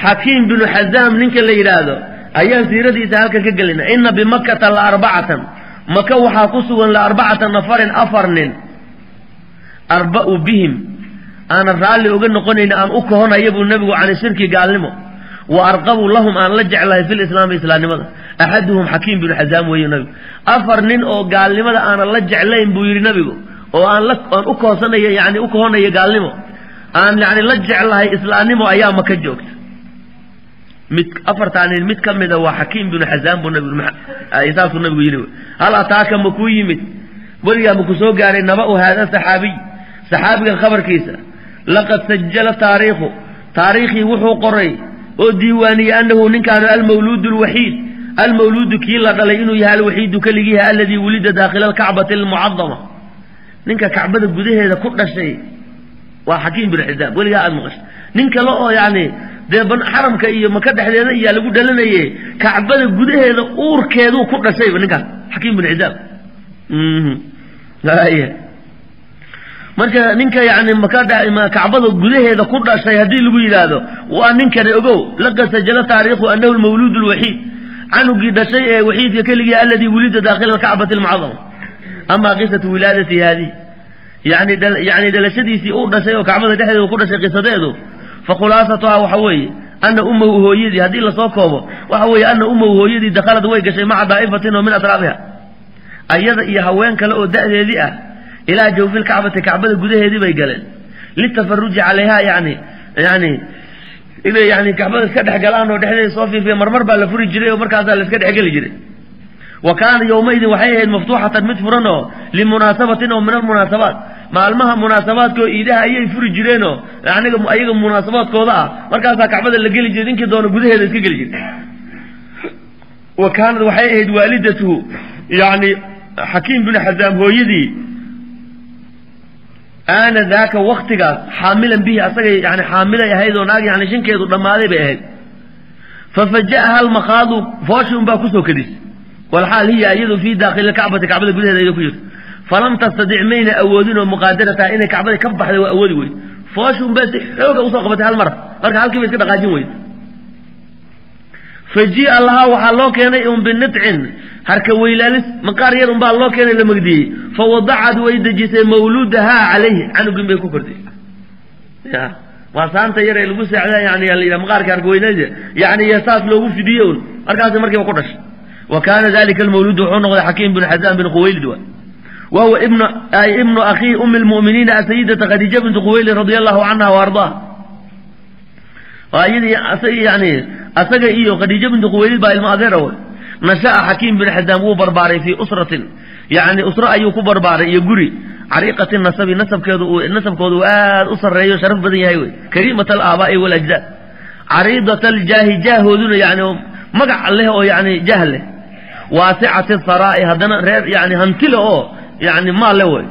Xakiim binu Xazaam ninka la yidhaahdo ayaan siiradiisa halkan ka gelina. Ina bimakkata la arbacatan, maka waxaa ku sugan la arbacata nafarin, 4 nin, arba'u bihim aanan raalli uga noqonayna, aan u kahonaya buu nabigu cani shirki gaalnimo, wa arqabu lahum aan la jeclahay fil islaami islaamnimada. Axaduhum Xakiim binu Xazaam weeye nabigu. 4 nin oo gaalnimada aanan la jeclayn buu yidhi nabigu, oo aan u kahosanayo, yani u kahonayo gaalnimo, aan yani la jeclahay islaamnimo ayaa maka joogta. Mid 4taa nin mid ka mida waa Xakiim binu Xazaam buu nabigu, saasuu nabigu yidhi. Hal ataaka ma kuu yimid, weligaa maku soo gaaray naba'u haada saxaabiy, saxaabigan khabarkiisa? Laqad sajala taariikhu, taariikhii wuxuu qoray oo diiwaaniyey annahu ninkaanu almawluudu alwaxiid, almawluudu kii la dhalay inuu yahay, alwaxiidu keligiiha, aladii wulida daakhila alkacbati almucadama, ninka kacbada gudaheeda ku dhashay waa Xakiim bin Xizaam. Weligaa aada maqashay nin kale oo yani dee xaramka iyo maka dhexdeeda iyaa lagu dhalanaye, kacbada gudaheeda uurkeeduu ku dhashayba ninkaas Xakiim bin Xizaam. Marka ninka yani kacbada gudaheeda ku dhashay haddii lagu yidhaahdo waa ninkani, ogow. Laqad sajala taariikhu anahu almawluud alwaxiid, canugii dhashay ee waxiidka keligii, aladii wulida daakhila alkacbati almucadama. Amaa qisatu wilaadati haadihi, yani dhalashadiisii uu dhashay oo kacbada dhexdeeda ku dhashay qisadeedu, fa khulaasatuhaa waxa weeye ana ummahu hooyadii, haddii lasoo koobo waxa weeye ana ummahu hooyadii dakhalad way gashay maca daa'ifatin oo min atraafiha, ayada iyo haween kale oo da'deedii ah, ilaa jawfilkacbati, kacbada gudaheedii bay galeen, litafaruji calayha, yani inay yani kacbada iska dhex galaan oo dhexdeeda soo fiifiya. Marmar baa la furi jiray oo markaasaa la iska dhexgeli jiray. Wa kaana yowmaidin waxay ahayd maftuuxatan mid furan oo limunaasabatin oo min almunaasabaat, maalmaha munaasabaadka oo iidaha ayay furi jireenoo aniga ayaga munaasabaadkooda ah, markaasaa kacbada la geli jiray, ninkii doono gudaheeda iska geli jiray. Wa kaanad waxay ahayd waalidatuhu, yani Xakiim bin Xazaam hooyadii, aana daaka waktigaas xaamilan bihi, asagay yani xaamilay ahayd oo naag yani shinkeedu dhammaaday bay ahayd. Fafaja'aha almakhaadu, fooshi unbaa kusoo kadisay, walxaal hiya iyadu fii daakhili lkacbati, kacbada gudaheeda iyadoo ku jirto, falam tastadic mayna awoodin oo muqaadarataha, inay kacbada ka baxday waa awoodi weyd. Fooshi unbaa si xooga usoo qabatay hal mar, marka halkii ba iska dhaqaajin weyd. Fajii'a lahaa waxaa loo keenay un binidcin, harka weylaalis, maqaar yar unbaa loo keenay la magdiyey. Fa wadacad way dejisay mawluudahaa calayhi, canugin bay ku kortay. Ya waa saanta yar ee lagu seexda, yani la yidhaha maqaarka harka weylaalisa, yani iyo saas loogu fidiye un, markaasi markiiba ku dhashay. Wa kaana dalika almawluudu wuxuu noqday Xakiim bin Xazaan bin Khuwaylid wa huwa ibnu akhii umi lmu'miniina asayidata Khadiija bintu Khuwaylid radia allahu canha wa ardaaha. Waa iyadii asaga, yani asaga iyo Khadiija bintu Khuwaylid baa ilmo adeera way. Nasha'a Xakiim bin Xazaam wuu barbaaray fii usratin, yani usro ayuu ku barbaaray iyo guri cariiqati nasabi, nasabkeedu uu nasabkoodu uu aad u sarreeyo, sharaf badan yahay wey, kariimat alaabaa'i walajdaad, cariidat aljaahi, jaahooduna yani magac leh oo yani jaah leh, waasicati tharaa'i, haddana reer yani hanti leh oo yani maal leh wey.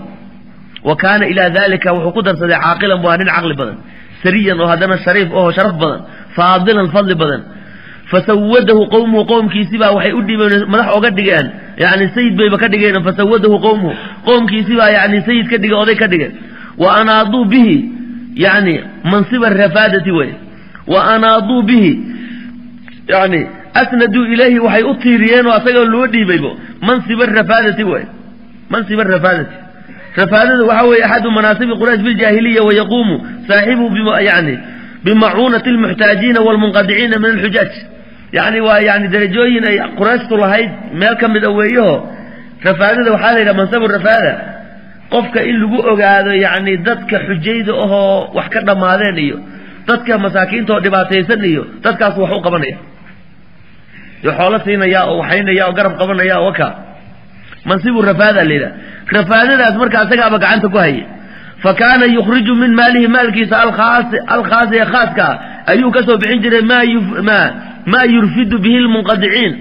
Wa kaana ilaa dalika wuxuu ku darsaday caaqilan, waa nin caqli badan, sariyan oo haddana shariif oo sharaf badan, faadilan fadli badan. Fasawadahu qowmuhu, qowmkiisibaa waxay u dhiibeen, madax oga dhigeen, yani sayid bayba ka dhigeen. Fasawadahu qowmuhu, qowmkiisibaa yani sayid ka dhigay, oday ka dhigeen. Wa anaaduu bihi yani mansiba rafaadati wey. Wa anaaduu bihi yani asnaduu ilayhi, waxay u tiiriyeen oo asagoo loo dhiibaybo mansiba rafaadati wey. Mansiba rafaadati, rafaadada waxaa weeye axadu manaasibi Quraysh biljaahiliya, wayaquumu saaxibuhu yani bimacuunati almuxtaajiina walmunqadiciina min alxujaaj. Yani waa yani darajooyin ay Qurayshtu lahayd meel ka mid a weeyaho. Rafaadada waxaa la yidhaha mansabu rafaada, qofka in lagu ogaado yani dadka xujayda ahoo wax ka dhammaadeen iyo dadka masaakiinta oo dhibaataysan iyo dadkaas wax u qabanaya yo xoolo siinaya oo waxaynaya oo garab qabanaya waka, mansibu rafaada la yidhaha. Rafaadadaas marka asagaaba gacanta ku hayay. Fa kaana yukhriju min maalihi, maalkiisa alkhaasi alkhaasi ee khaaska ah ayuu kasoo bixin jiray maa yurfidu bihi lmunqadiciin,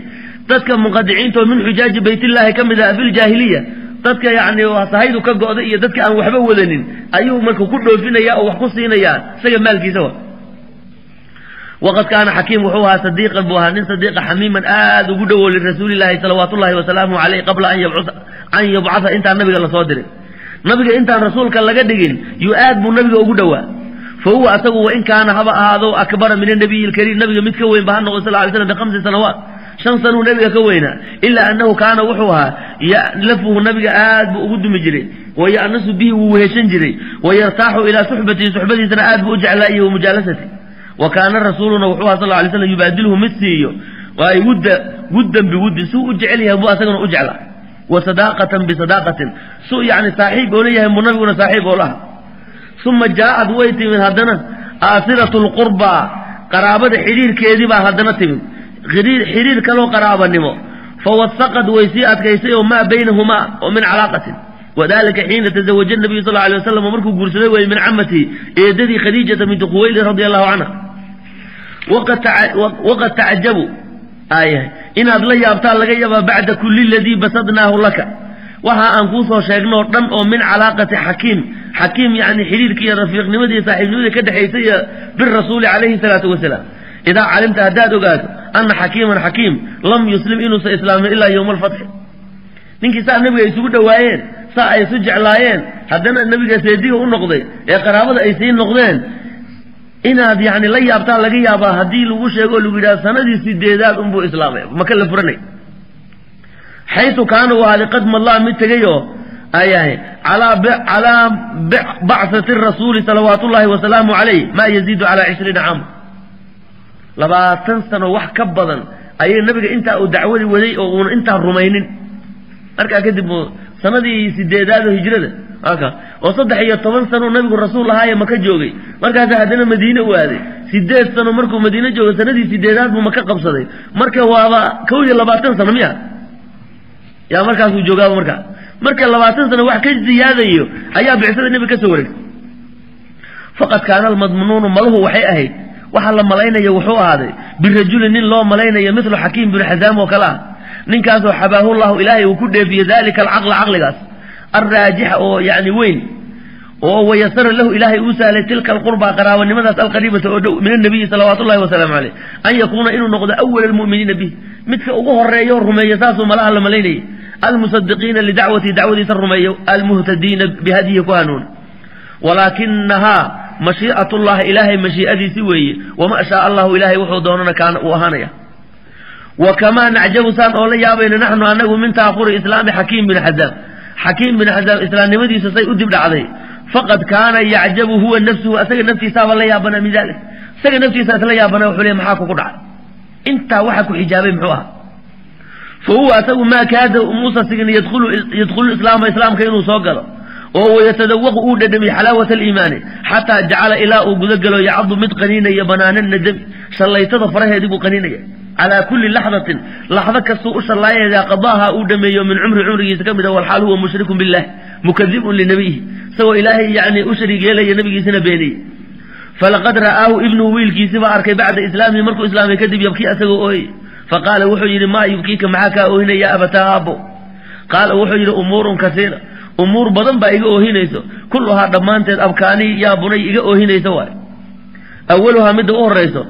dadka munqadiciinta oo min xujaaji baytillaahi ka mid ah filjaahiliya, dadka yani sahaydu ka go'da iyo dadka aan waxba wadanin ayuu marka ku dhoofinaya oo wax ku siinayaa isaga maalkiisa wa. Waqad kaana Xakiim wuxuu ahaa sadiiqan buu ahaa, nin sadiiqa, xamiiman aad ugu dhowow lirasuulillaahi salawaatu ullahi wasalaamuhu caleyh qabla an yubcatha, intaan nabiga lasoo diray, nabiga intaan rasuulka laga dhigin yuu aad buu nabiga ugu dhowaa. Fa huwa asagu wain kaana haba ahaado akbara min anabiyi alkariim, nabiga mid ka weyn ba ha noqdo sal ly slam bi5 sanawaat, 5 sanuu nabiga ka weynaa, ilaa annahu kaana wuxuu ahaa ya'lafuhu, nabiga aad buu ugu dumi jiray, wa ya'nasu bihi, wuu weheshan jiray, wa yartaaxu ilaa suxbatihi, suxbadiisana aad buu u jeclaa iyo wamujaalasati. Wa kaana rasuuluna wuxuu ahaa sal ly slam yubaadilhu mid siiyo waay wudda wuddan biwuddin, suu u jecel yahay buu asagana u jeclaa, wa sadaaqatan bisadaaqatin, suu yani saaxiib oo leeyahay buu nabiguna saaxiib oo laha. Uma jaa'ad way timid haddana aasiratu lqurbaa, qaraabada xidhiirkeedii baa haddana timid, xidhiir kaloo qaraabanimo. Fawasaqad way sii adkaysay oo maa baynahumaa oo min calaaqatin. Wadalika xiina tazawaja nabiyu sal alay wasalam, markuu guursaday way min camatihi, eedadii Khadiijata binti Khuwaylid radia allahu canha. Waqad tacjabu aayahay inaad la yaabtaa laga yaabaa bacda kulli ladii basadnaahu laka, waxa aan kuu soo sheegnoo dhan oo min calaaqati xakiim, xakiim yani xidhiirkii iyo rafiiqnimadii saaxiibnimadii ka dhexaysay iyo birasuuli calayhi salaatu wasalaam. Idaa calimta haddaad ogaato ana xakiiman xakiim lam yuslim inuusan islaamin ilaa yowma alfatxi. Ninkii saa nabiga ay isugu dhowaayeen, saa ay isu jeclaayeen, haddana nabiga seediga u noqday ee qaraabada ay sii noqdeen, inaad yani la yaabtaa laga yaabaa haddii lagu sheego o lagu yidhahdo sanadii 8aad unbuu islaamay maka la furanay. Xaytu kaana uu ahaaday qad madlaa mid tegayoo ayahay calaa bacsati rasuuli salawaat ullaahi wasalaamu calayh maa yaziidu calaa 20 caama, 20 sano wax ka badan ayay nabiga intaa uu dacwadii waday oo uuna intaa rumaynin. Markaa kadib sanadii 8aad oo hijrada aka oo 13 sano nabigu rasuul ahaaye maka joogay, markaasa haddana madiine u aaday. 8 sano markuu madiine joogay, sanadii 8aad buu maka qabsaday. Marka waaba 21 sano miya yaa markaasuu joogaaba. Marka 20 sano wax ka ziyaadayo ayaa bicsada nebiga ka soo wareegtay. Faqad kaana almadmunuunu, maluhu waxay ahayd waxa la malaynayo wuxuu ahaaday birajulin nin loo malaynayo mithlu Xakiim binu Xazaam oo kale ah, ninkaasoo xabaahullahu ilaahay uu ku dheefiyey dalika alcaqla, caqligaas alraajixa oo yani weyn, oo wayasara lahu ilaahay uu sahlay tilka alqurba, qaraabanimadaas alqariibata oo dhow min annabiyi salawaatu ullahi wasalaamu caleyh, an yakuuna inuu noqdo awala almu'miniina bih, midka ugu horeeyo rumeeyo, saasuu malaha la malaynayay, almusadiqiina lidacwatihi, dacwadiisa rumeeyo, almuhtadiina bihadyihi, ku hanuuna. Walaakinahaa mashii'at llahi, ilaahay mashii'adiisi weeye, wama shaa allahu, ilaahay wuxuu doonana kaana uu ahaanaya. Wa kamaa nacjabu, saan oo la yaabayna naxnu anagu min taakuri islaami Xakiim bin Xazaam, Xakiim bin Xazaam islaamnimadiisa say u dib dhacday, faqad kaana yacjabu huwa nafsuhu, asaga naftiisaaba la yaabanaa min dalik, isaga naftiisa isla yaabana, wuxuu leey maxaa kugu dhacay intaa, waxa ku xijaabay muxuu ahaa? Fa huwa asagu maa kaada muusa sigin yadkhulu islaama, islaamka inuu soo galo oo wayatadawaqu uu dhadhamiy xalaawata aliimaani, xataa jacala ilaa uu guda galo yacadu mid qaniinaya banaana nadami, shallaytada faraheedii buu qaniinaya, calaa kulli laxdatin, laxdo kastuu u shallaayayaa, qadaaha uu dhameeyo min cumri, cumrigiisa ka mid a, walxaal huwa mushrikun billah mukadibun linabiyihi, isagoo ilaahay yani u shariig yeelaya, nabigiisina beeniyey. Falaqad ra'aahu ibnuhu, wiilkiisi baa arkay bacda islaamihi, markuu islaamay kadib, yabkii asagoo ooyey. Faqaala wuxuu yidhi, maa yubkiika, maxaa kaa oohinaya abataa aabbo? Qaala wuxuu yidhi, umuurun kasiira, umuur badan baa iga oohinayso, kulluhaa dhammaanteed abkaanii yaa bunay iga oohinayso waay. Awaluhaa midda u horayso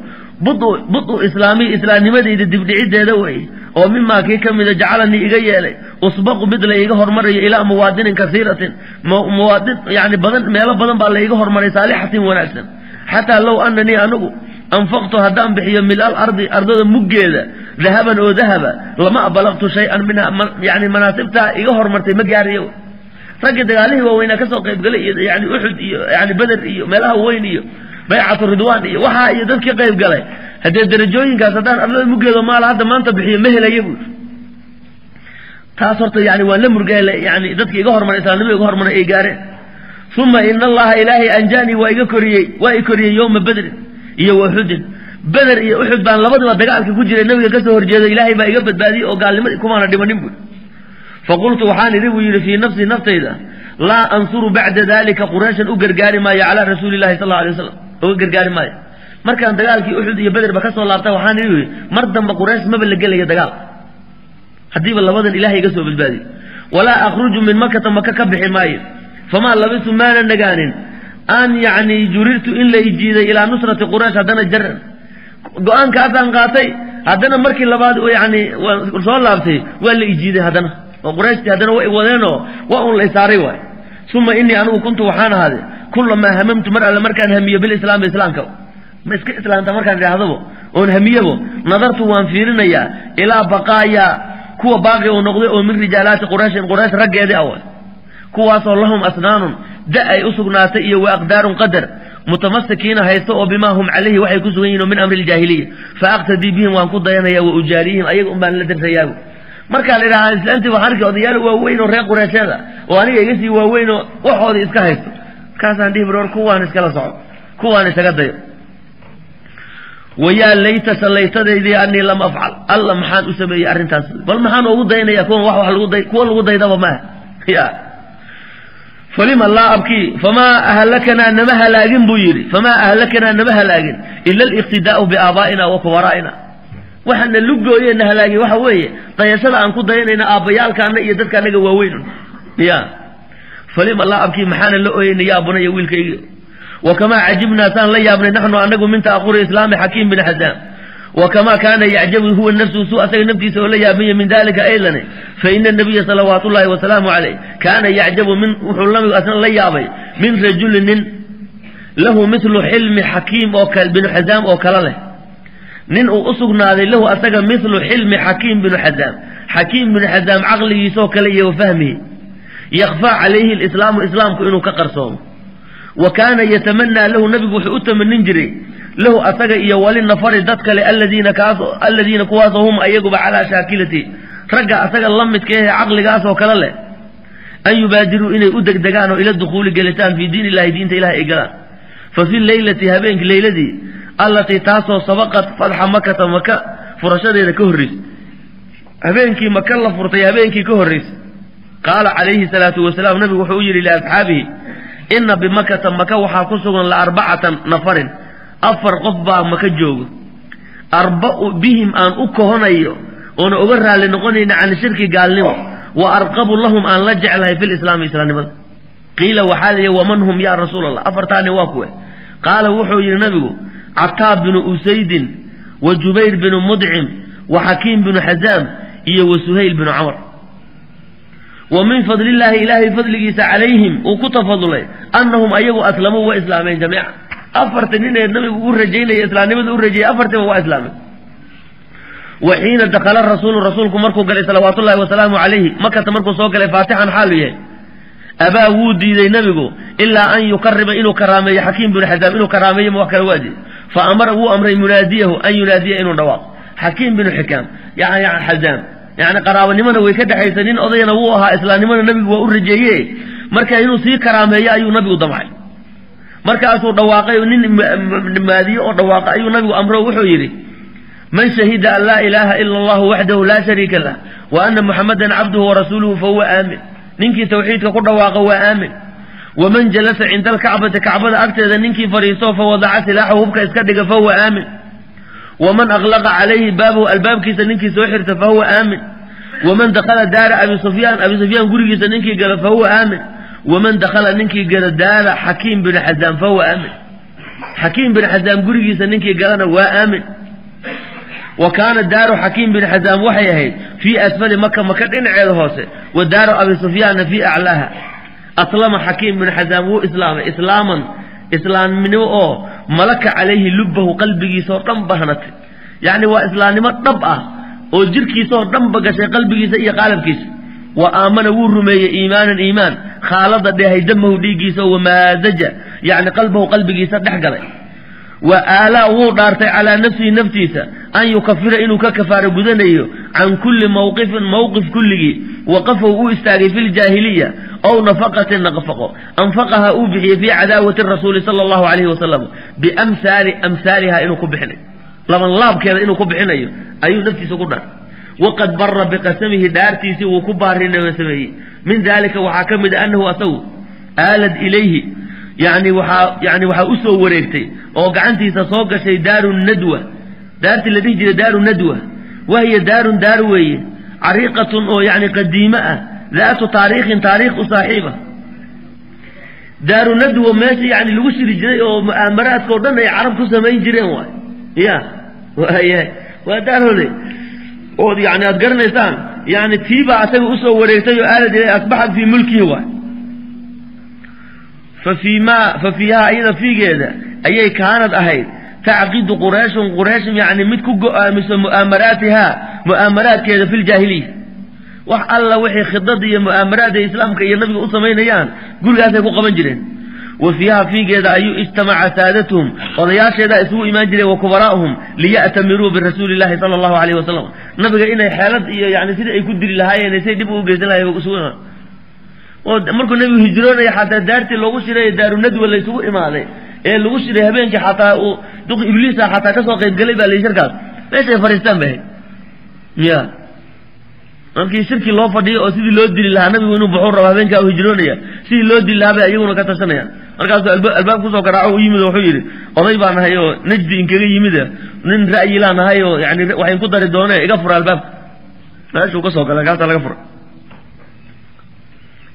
budu islaamiy, islaamnimadayda dibdhiciddeeda wey, oo mimaa kii ka mida jacalanii iga yeelay usbaqu mid la iiga hormarayo ilaa muwaadinin kasiiratin, muwaadin yani badan, meelo badan baa la iiga hormaray, saalixatin wanaagsan, xataa low ananii anigu anfaqtu haddaan bixiyo mil alardi, ardada muggeeda, dahaban oo dahaba, lama balaqtu shay-an minha, yani manaasibtaa iga hormartay ma gaarayo. Raggii dagaalihii waaweynaa kasoo qaybgalay iyo yani Uxud iyo yani Beder iyo meelaha weyn iyo baycatu Ridwaan iyo waxaa iyo dadkii qayb galay, haddee darajooyinkaas haddaan ardada muggeeda maala hadda maanta bixiyo ma helaya buuri. Taas horta yani waan la murgay, yani dadki iga hormaray islaamnimo iga hormaray ay gaareen. Uma ina allaha ilaahay anjaanii waa iga koriyey, waa i koriyey yowma Bedrin iyo Uxudin. Beder iyo Uxud baan labadaba dagaalka ku jiray nabiga kasoo horjeeday, ilaahay baa iga badbaadiyey oo gaalnimadii kumaana dhimanin buuri. Faqultu waxaan idhi buu yidhi fii nafsii, naftayda, laa ansuru bacda dalika Qurayshan, u gargaari maayo calaa rasuuli llahi sal alla alay waslam, uga gargaari maayo. Markaan dagaalkii Uxud iyo Bederba ka soo laabta waxaan idhi mar dambe Quraysh maba la gelaya dagaal, haddiiba labadan ilahay iga soo badbaadiyo. Walaa akhruju min Makata, Maka ka bixi maayo. Famaa labistu maana nagaanin an yacni jurirtu in la ijiiday ilaa nusrati Quraysh. Haddana jaran go-aankaasaan qaatay, haddana markii labaad yani waan soo laabtay waa la ijiiday haddana, oo Qurayshtii haddana way wadeenoo waa un la isaaray waay. Uma inii anigu kuntu waxaan ahaaday Kulamaa hamamtu, mar alle markaan hamiyo, bilislaami, islaamka ma iska islaamta markaan idhaahdabo oon hamiyabo, nadartu, waan fiirinayaa, ilaa baqaaya, kuwa baaqi uu noqday oo min rijaalaati Qurayshin, Quraysh raggeedii awa, kuwaasoo lahum asnaanun, da ay u sugnaatay, iyo wa aqdaarun, qadar, mutamasikiina, haysto oo bimaa hum calayhi, waxay ku sugan yihin oo min amri ljaahiliya. Fa aqtadii bihim, waan ku dayanaya, wa ujaarihim, ayaga un baan la darsayaabu. Markaa la idhahaa islaantii, waxaan arkay odayaal waaweyn oo reer Qureysheeda oo aniga iga sii waaweyn oo waxoodii iska haysto. Markaasaan dhihi, war kuwaan iskala soco, kuwaan isaga dayo. Wayaa layta, sallaytadaydii, anii lam afcal. Alla, maxaan u sameeyey arrintaas? Bal maxaan ugu daynaya kuwan? Wax lagu day, kuwa lagu daydaba maaha. Ya falima laa abkii? Famaa ahlakanaa, nama halaagin buu yidhi, famaa ahlakanaa, nama halaagin, ila aliqtidaa'u biaabaa'ina wa kubaraa'ina. Waxaana lugooye na halaagin waxa weeye dayashada aan ku dayanayna aabbayaalkaana iyo dadka anaga waaweyn. Ya falima laa abkii? Maxaana la ooyeyna, yaa bunaya, wiilkaygi? Wa kamaa cajibnaa, saan la yaabnay, naxnu anagu, min ta'aquri islaami Xakiim bin Xazaam, wa kamaa kaana yacjabu huwa nafsuhu, su asaga naftiisa oo la yaabanya, min dalika aydan, fa ina nabiya salawaatu ullahi wasalaamu calayh kaana yacjabu min, wuxuu nabigu asna la yaabay, min rajulin, nin, lahu mithlu xilmi Xakiim oo kale binu Xazaam oo kale leh, nin uu u sugnaaday, lahu asaga, mithlu xilmi Xakiim binu Xazaam, Xakiim binu Xazaam caqligiisoo kale iyo wafahmihi, yakfaa calayhi lislaamu, islaamku inuu ka qarsoomo. Wa kaana yatamanaa lahu, nabigu wuxuu u tamanin jiray, lahu asaga iyo wali nafari, dad kale, aladiina kaas, aladiina kuwaasoo, hum ayaguba, calaa shaakilati, ragga asaga la midka ehe caqligaasoo kale leh, an yubaadiruu, inay u degdegaan oo ila dukhuuli, gelitaan, fii diin illahi, diinta ilahi ay galaan. Fa fi leylati, habeenki, leyladii, allatii, taasoo, sabaqat fatxa Makata, Maka furashadeeda ka horreysay, habeenkii Maka la furtay habeenkii ka horreysay, qaala calayhi salaatu wasalaam, nabigu wuxuu u yidhi liasxaabihi: ina bimakata, Maka waxaa ku sugan, la arbacatan nafarin, afar qof baa Maka joogo, arba'u bihim, aan u kohonayo oona uga raalli noqonayna, can shirki, gaalnimo, wa arqabu lahum, aan la jeclahay, fi lislaami, islaamnimada. Qiila, waxaa la yihi: waman hum yaa rasuul Allah? Afartaani waa kuwe? Qaala, wuxuu yidhi nabigu: Cataab binu Usaydin, wa Jubayr binu Mudcim, wa Xakiim binu Xazaam, iyo wa Suhayl binu Camar. Wa min fadlillaahi, ilaahay fadligiisa, calayhim, uu ku tafadulay, annahum ayagu aslamuu, waa islaameen, jamiica. Afarta nin ee nabigu u rajaynaya islaamnimada u rajeeyay, afartiba waa islaameen. Wa xiina dakala rasuulu, rasuulku markuu galay, salawaatu ullahi wasalaamu calayhi, Makata markuu soo galay, faatixan xaalu yahay, abaa, wuu diiday nabigu, ilaa an yukarima, inuu karaameeyo, Xakiim binu Xazaam inuu karaameeyo, ma wax kale waa diiday. Fa amara, wuu amray, munaadiyahu, an yunaadiya, inuu dhawaaqo. Xakiim binu Xikaam, yani Xazaam, yani qaraabanimona way ka dhexaysa, nin odayana wuu ahaa, islaamnimona nabigu waa u rajeeye. Marka inuu sii karaameeyo ayuu nabigu damcay. Markaasuu dhawaaqay, nin maadiye oo dhawaaqa ayuu nabigu amro. Wuxuu yidhi: man shahida an laa ilaaha ila allahu waxdahu laa shariika lah, wa ana muxamadan cabduhu warasuuluhu, fahuwa aamin. Ninkii tawxiidka ku dhawaaqa waa aamin. Waman jalasa cinda alkacbati, kacbada agteeda ninkii fadhiisto, fawadaca silaaxahu, hubka iska dhiga, fahuwa aamin. Waman aqlaqa calayhi baabahu, albaabkiisa ninkii soo xirta, fahuwa aamin. Waman dakhala daara Abi Sufyaan, Abi Sufyaan gurigiisa ninkii gala, fahuwa aamin. Waman dakhala, ninkii gala, daara Xakiim bin Xazaam, fahuwa aamin. Xakiim bin Xazaam gurigiisa ninkii galana waa aamin. Wa kaana daaru Xakiim bin Xazaam, waxay ahayd, fii asfali Maka, Maka dhinaceeda hoose, wa daaru Abi Sufyaanna fii aclaaha. Aslama Xakiim bin Xazaam, wuu islaamay, islaaman, islaamnimo oo malaka calayhi lubbahu, qalbigiisa oo dhan bahnatay, yacni waa islaamnimo dhab ah oo jirkiisa oo dhanba gashay, qalbigiisa iyo qaalabkiisa. Wa aamana, wuu rumeeyey, iimaanan, iimaan, khaalada, dheehay, damahu, dhiiggiisa, wamaazaja, yacni qalbahu, qalbigiisa dhex galay. Wa aalaa, wuu dhaartay, calaa nafsihi, naftiisa, an yukafira, inuu ka kafaaro gudanayo, can kulli mawqifin, mowqif kulligii, waqafahu, uu istaagay, fi ljaahiliya, ow nafaqatin, nafaqo, anfaqaha, uu bixiyey, fii cadaawati rasuuli sala allahu calayhi wasalam, biamhaali amhaaliha, inuu ku bixinayo, laban laabkeeda inuu ku bixinayo ayuu naftiisa ku dhaartay. Waqad bara biqasamihi, dhaartiisii wuu ku baarinimo sameeyey. Min dalika waxaa ka mid a annahu asagu aalad ilayhi, yani waxaa yani waxaa usoo wareegtay oo gacantiisa soo gashay, daaru nadwa, daartii la dhihi jiray Daaru Nadwa. Wahiya daarun, daar weeye, cariiqatun, oo yani qadiime ah, daatu taariikhin, taariikh u saaxiiba. Daaru Nadwa meesha yani lagu shiri jiray oo mu'aamaraadka o dhan ay Carab ku samayn jireen waay. Ya waaya, waa daarhole ood yani aad garanaysaan. Yani tiibaa asaga usoo wareegtay oo aalad ilay, asbaxat fii mulkihi waay. Fa fiihaa iyada fiigeeda ayay kaanad ahayd tacqidu qurayshun quraysh yani mid ku go'aamiso mu'aamaraatihaa mu'aamaraadkeeda fi ljaahiliya. Wax alla wixii khidada iyo mu'aamaraadda islaamka iyo nabiga u samaynayaan gurigaasay ku qaban jireen. Wa fiiha fiigeeda ayuu ijtamaca saadatuhum odayaasheedaa isugu imaan jireen wa kubaraa'uhum liya'tamiruu birasuuli illahi sala allahu alayhi wasalam, nabiga inay xeelad iyo yani sidii ay ku dili lahaayeen say dhib ugu geysan lahayen isugu imaan. Oo markuu nabigu hijroonaya xataa daartii loogu shiray daarunadwa la isugu imaaday ee lagu shiray habeenkii xataa uu duq ibliisa xataa kasoo qaybgalay baa layi shirkaas meeshay fadhiistaan bay ahayd. Ya markii shirkii loo fadhiyo oo sidii loo dili lahaa nabigu inuu baxuu rabo habeenkaa u hijroonaya, sidii loo dili lahaa bay iyaguna ka tashanayaan. Markaasuu albaab kusoo garaaco u yimid oo wuxuu yidhi oday baa nahay oo najdi inkaga yimid, nin ra'yilaa nahay oo yani waxayn ku dari doonee iga fura albaabka. Meeshuu ka soo galay kaasaa laga furay.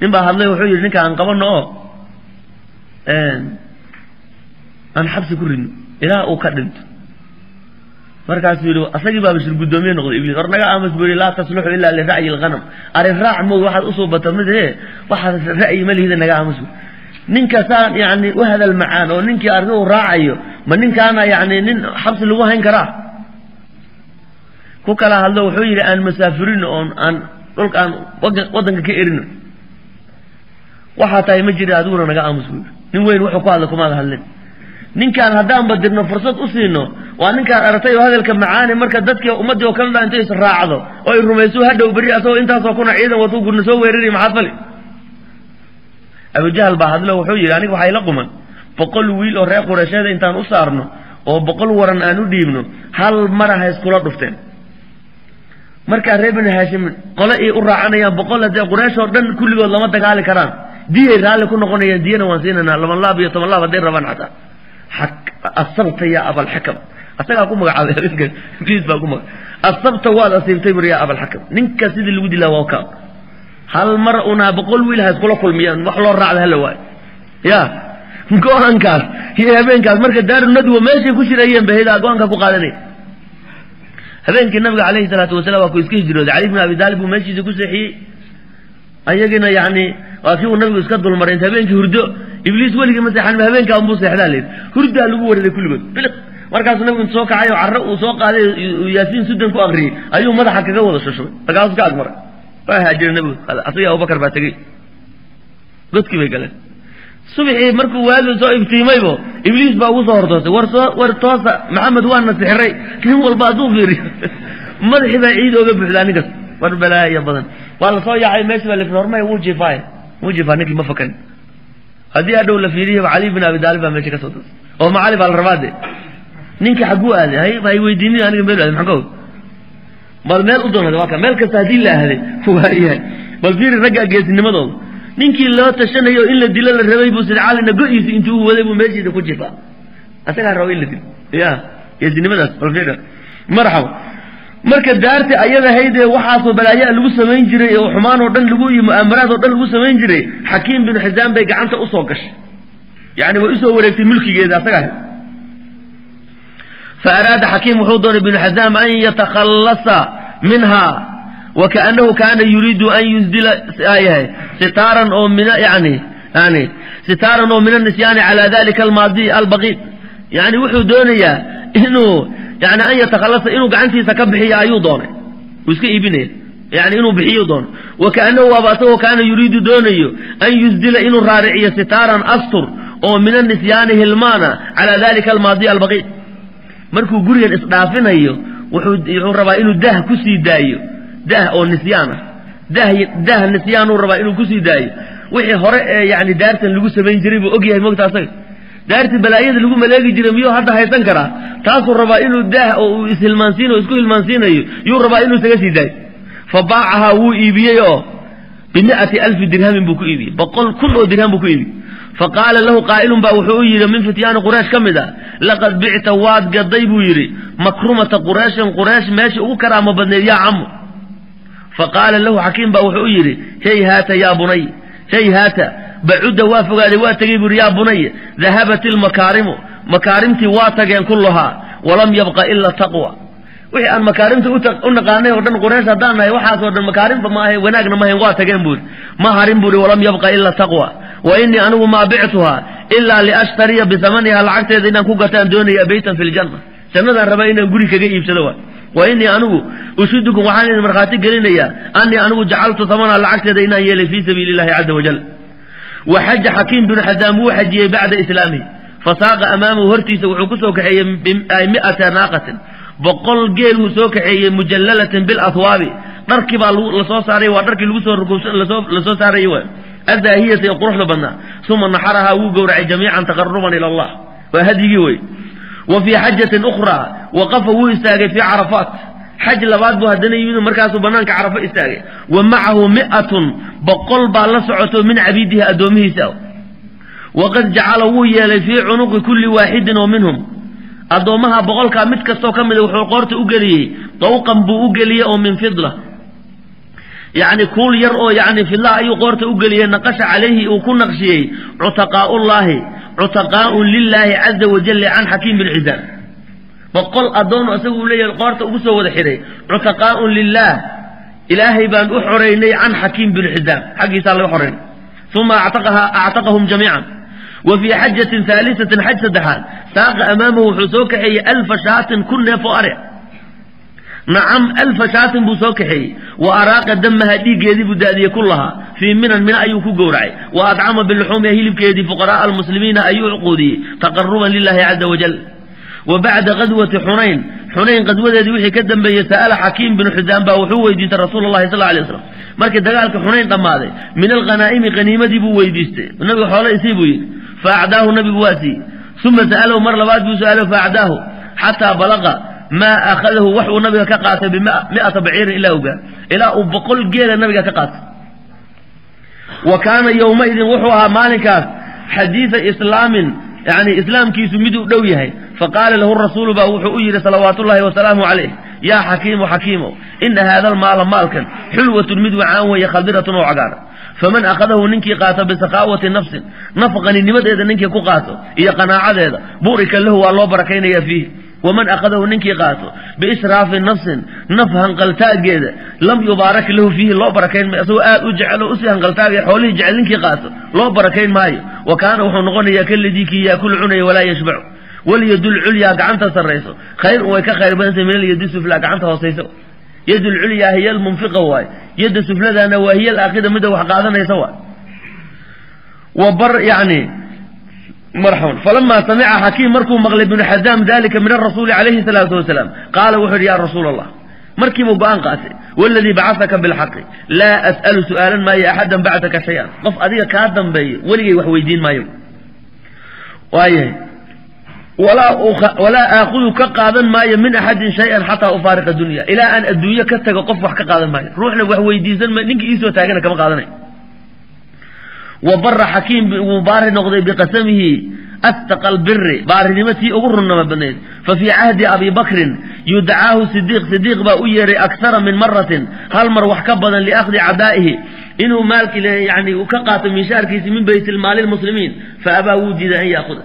Nin baa hadlay wuxuu yidhi ninka aan qabano oo aan xabsi ku ridno ilaa uu ka dhinto. Markaasuu yidhi asagii baaba shir guddoomiye noqday ibliis. War naga aamus buu yidhi laa tasluxu ilaa lira'yi alghanam, arrin raac moog waxaad usoo bata midee waxaad ra'yi ma lihida naga aamus. Ninka saan yani u hadal macaan oo ninkii arrin uu raacayo ma ninkaana yani nin xabsi lagu hayn karaa? Ku kala hadlo wuxuu yidhi aan masaafurino oon aan dhulka aan waddanka ka erino, waxaa tahay ma jira adiguna naga aamus buu yidhi. Nin weyn wuxuu ku hadlay kumaada hadlin. Ninkaan haddaanba dirno fursad u siino waa ninkaan aragtay oo hadalka macaani marka dadkii ummaddii oo kala dha intay is raacdo oo ay rumayso hadhow berri asagoo intaasoo kuna ciidan watuu gurna soo weerari maxaad fali. Abujahal baa hadlo wuxuu yidhi aniga waxaa ila quman 100 wiil oo reer Qureysheeda intaan u saarno oo 100 waran aan u dhiibno hal mara ha iskula dhufteen. Markaa reer Bani Haashim qole ay u raacanayaan 100 haddee Quraysh oo dhan kulligood lama dagaali karaan, diyay raalli ku noqonayaan, diyana waan siinaynaa 2 laab iyo 10 laab hadday rabaan xataa. Asabta yaa abalxakam, asagaa ku magacaabay habeenka ibliis baa ku magacaabay asabta waad asiibtay bur yaa abalxakam. Ninka sidii lagu dilaa waa kaa hal mar unaa 100 wiil ha iskula kulmiyaan wax loo raacda hala waayo. Ya go-aankaas iyo habeenkaas marka daaru nadwa meeshay ku shirayeen bahaydaa go-aanka ku qaadanay. Habeenkii nabiga calayhi salaatu wasalaam waa ku iska hijrooday, Cali bn Abi Taalib buu meeshiisa ku seexiyey, ayagina yani waa kii uu nabigu iska dulmaray inta habeenkii hurdo ibliis weligii ma seexan habeenkaa unbuu seexdaa layidhi, hurdaa lagu wareeray kulligood biliq. Markaasuu nabigu intu soo kacay oo carro uu soo qaaday yaasiin sudan ku akriyey ayuu madaxa kaga wada shushubay, markaasuu ka agmaray waa haajiray nabigu. Asagii Abubakar baa tegey godkii bay galeen. Subaxii markuu waagi soo iftiimaybo ibliis baa ugu soo hortoosay, war toosa Maxamed waana sixiray, nin walba hadduu fiiriyo madaxii baa ciid ooga buuxdaa ninkas, war balaaya badan. Waa la soo yaacay meeshii baa la hormay wuu jiifaay wuu jiifaa ninkii ma fakan. Haddii hadhow la fiiriyaba Cali bin Abi Taalib baa meesha ka soo toosay oo macali baa la rabaa de ninkii xagguu aaday hay hay weydiinin aniga meel aaday maxaan ka og bal meel u doonada waa ka meel kasta haddii la aaday waayahay. Bal fiiri ragga geesinimadooda, ninkii loo tashanayo in la dilo la rabay buu sida Calina go-iisa intuu u waday buu meeshiisa ku jifaa, asagaa raba in la dilo. Ya geesinimadaas bal fiiri marxaba. Marka daarti ayada haydee waxaasoo balaayaa lagu samayn jiray oo xumaan oo dhan lagu iyo mu'aamaraad oo dhan lagu samayn jiray, Xakiim bin Xisaam bay gacanta usoo gashay, yani way usoo wareegtay mulkigeeda asagaa ahayd. Fa araada Xakiim wuxuu doonay binu Xisaam an yatakhallasa minha wa kaanahu kaana yuriidu an yusdila yahay sitaaran oo min yani yani sitaaran oo min anisyaani cala dalika almaadi albaqiid, yani wuxuu doonayaa inuu yani an yatakhallasa inuu gacantiisa ka bixiyo ayuu doonay, uu iska iibinaya yani inuu bixiyo doono. Wa kaanahu waaba asagoo kaana yuriidu doonayo an yusdila inuu raariciyo sitaaran astur oo min anisyaani hilmaana cala dalika almaadi albaqiid. Markuu gurigan isdhaafinayo wuxuu rabaa inuu daah kusii daayo, daah oo nisyaan ah, daah nisyaanuu rabaa inuu kusii daayo wixii hore ee yani daartan lagu samayn jiray buu og yahay mogta asaga daartii balaayada lagu maleegi jiray miyuu hadda haysan karaa? Taasuu rabaa inuu daah oo uu ishilmaansiinayo isku hilmaansiinayo yuu rabaa inuu isaga sii daayo. Fa baacahaa wuu iibiyey oo 100,000 dirhamin buu ku iibiyey, 100,000 oo dirham buu ku iibiyey. Fa qaala lahu qaa'ilun baa wuxuu u yidhi min fityaani Quraysh ka mid ah, laqad bicta waad gaday buu yidhi makrumata Qurayshin, Quraysh meeshii ugu karaamo badneed yaa camo. Fa qaala lahu Xakiim baa wuxuu u yidhi hey haata yaa bunay, hey haata bacudda waa fogaaday waa tegey buu yidhi yaa bunay, dahabat ilmakaarimu makaarimtii waa tageen kulluhaa walam yabqa ila taqwa. Wixii aan makaarimta u naqaanay oo dhan Quraysh haddaan nahay waxaasoo dhan makaarimba ma ahayn wanaagna ma ahayn waa tageen buu yidhi, ma harin buu yidhi walam yabqa ila taqwa. Wa innii anigu maa bictuhaa ilaa liashtariya bihamaniha, lacagteeda inaan ku gataan doonaya beytan fi ljanna, jannadaan rabaa inaan guri kaga iibsado waay. Wa innii anigu ushidukum, waxaan idin markhaati gelinayaa, annii anigu jacaltu hamanaha, lacagteeda inaan yeelay fii sabiili illahi caza wajal. Wa xaja Xakiim binu Xazaam, wuu xajiyey bacda islaamihi. Fasaaqa amaamahu, hortiisa wuxuu ku soo kaxeeyey 100 naaqatin, 100 geel wuu soo kaxeeyey, mujalalatin bilahwaabi, dharkii baa lasoo saaray, waa dharkii lagu soo lasoo saarayy waay, adaahiyata ee quruxda badnaa. Uma naxarahaa, wuu gowracay jamiican taqaruban ila Allah, waa hadyigii wey. Wa fii xajatin ukhraa waqafa, wuu istaagay fii Carafaat. Xaj labaad buu haddana yimid, markaasuu banaanka Carafo istaagay. Wa macahu 100, 100 baa la socoto, min cabiidihi, addoomihiisa. Waqad jacala, wuu yeelay, fii cunuqi kulli waaxidin oo minhum, addoommaha 100-kaa mid kastoo ka mida wuxuu qoorta u geliyey dawqan buu u geliyey oo min fidla, yacni kuul yar oo yani fidlaha ayuu qoorta u geliyey. Naqasha calayhi, uu ku naqshiyey, cutaqaaullaahi, cutaqaaun lilaahi caza wajalla can Xakiim bin Xisaam. 100 addoon isagu uu leeyahay qoorta ugu soo wada xidhay, cutaqaaun lilaah, Ilaahay baan u xoreynay, can Xakiim bin Xisaam, xaggiisaa laga xoreynay. Uma actaqaha, actaqahum jamiican. Wa fii xajatin haalisatin, xaj saddexaad, saaqa amaamahu, wuxuu soo kaxeeyey 1000 shaatin, 1000 neef oo are, nacam, 1000 shaatin buu soo kaxeeyey. Wa araaqa damaha, dhiiggeedii buu daadiyey, kullahaa fii Minan, Mina ayuu ku gowracay. Wa adcama biluxuumiha, hilibkeedii fuqara'a almuslimiina ayuu quudiyey, taqaruban lilahi caza wajal. Wa bacda qadwati Xunayn, Xunayn qadwadeedii wixii ka dambeeyey, sa'ala Xakiim binu Xisaam baa wuxuu weydiistay Rasuul Allahi sal alay waslam. Markii dagaalka Xunayn dhammaaday, min alghanaa'imi, qaniimadii buu weydiistay nabiga, xoolo isii buu yidhi. Fa acdaahu, nabigu waa siiyey. Uma sa'alahu, mar labaad buu su'aalo, fa acdaahu xataa balaqa maa akhadahu, wax uu nabiga ka qaatay, bi100 baciirin, ilaa ogaa ilaa uu 100 geela nabiga ka qaatay. Wa kaana yowmaidin, wuxuu ahaa maalinkaas, xadiida islaamin, yani islaamkiisu mid uu dhow yahay. Faqaala lahu rasuulu baa wuxuu u yidhi salawaatullahi wasalaamu calayh: yaa Xakiimu, Xakiimo, ina haada almaala, maalkan, xulwatun, mid wacaan weeye, khadiratun, oo cagaaran. Faman akhadahu, ninkii qaato, bisakhaawati nafsin, naf qaninimadeeda ninkii ku qaato iyo qanaacadeeda, burika lahu, waa loo barakaynaya fiihi. Waman akhadahu, ninkii qaato, biisraafi nafsin, naf hanqaltaageeda, lam yubaarak lahu fiihi, loo barakayn maayo. Isagoo aad u jecel oo usii hanqaltaagaya xoolihii jecel ninkii qaato, loo barakayn maayo. Wa kaana, wuxuu noqonayaa, kaladii, kii, yaakulu, cunaya, walaa yashbacu. Walyadul culyaa, gacanta sarrayso, khayr, way ka khayr badantay, min alyadi suflaa, gacanta hoosayso. Yadul culyaa hiya almunfiqa waay, yadda sufladana waa hiya alaakhida, midda wax qaadanaysa waay. Wa bar yani marxaban. Falamaa samica Xakiim, markuu maqlay binu Xazaam, dalika min arasuuli calayhi salaatu wasalaam, qaala, wuxuu yidhi: yaa Rasuul Allah, markiibuu go-aan qaatay, waladii bacasaka bilxaqi, laa as'alu, su'aalan maayo, axadan bacdaka shay-an, qof adiga kaa dambeeyo weligay wax weydiin maayo. Waayahay, walaa aakudu, ka qaadan maayo, min axadin shay-an xataa ufaariqa dunya, ilaa aan adduunyo ka tago qof wax ka qaadan maayo, ruuxna wax weydiisan maayo, ninkii iisoo taagana kama qaadanayo. Wa bara Xakiim, wuu baari noqday, biqasamihi astaqa albiri, baarinimo tii ugu runnama badnayd. Fa fii cahdi Abi Bakrin yudcaahu Sidiiq, Sidiiq baa u yeeray, aksara min maratin, hal mar wax ka badan, liakhdi cadaa'ihi, inuu maalki yani uu ka qaato miishaarkiisi, min baytilmaali lmuslimiin. Fa abaa, wuu diiday, an yaakuda.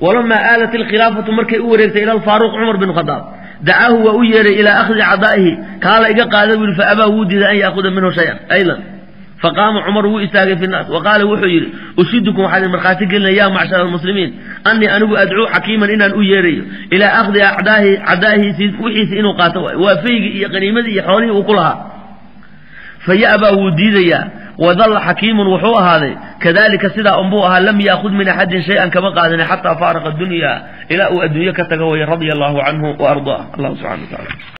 Walamaa aalat alkhilaafatu, markay u wareegtay, ila Alfaaruq Cumar bin Khadaab, dacaahu, waa u yeeray, ilaa akhdi cadaa'ihi, kaala iga qaada buu yihi. Fa abaa, wuu diiday, an yaakuda minhu shay-an aydan. Faqaama Cumar, wuu istaagay, fi nnaas, wa qaala, wuxuu yidhi: ushidukum, waxaan idin markhaati gelinaya, yaa macshara almuslimiin, annii anigu adcuu Xakiiman, inaan u yeerayo, ilaa akhdi acdaahi, cadaahiisi, wixiisi inuu qaato waay, waa faygii iyo qaniimadii iyo xoolihii uu ku lahaa. Fa ya'baa, wuu diidayaa. Wadalla Xakiimun, wuxuu ahaaday, kadalika, sidaa unbuu ahaa, lam yaakhud min axadin shay-an, kama qaadin, xataa faaraqa dunya, ilaa uu adduunyo ka tago waya. Radia allahu canhu wa ardaah. Allah subxana wa tacala.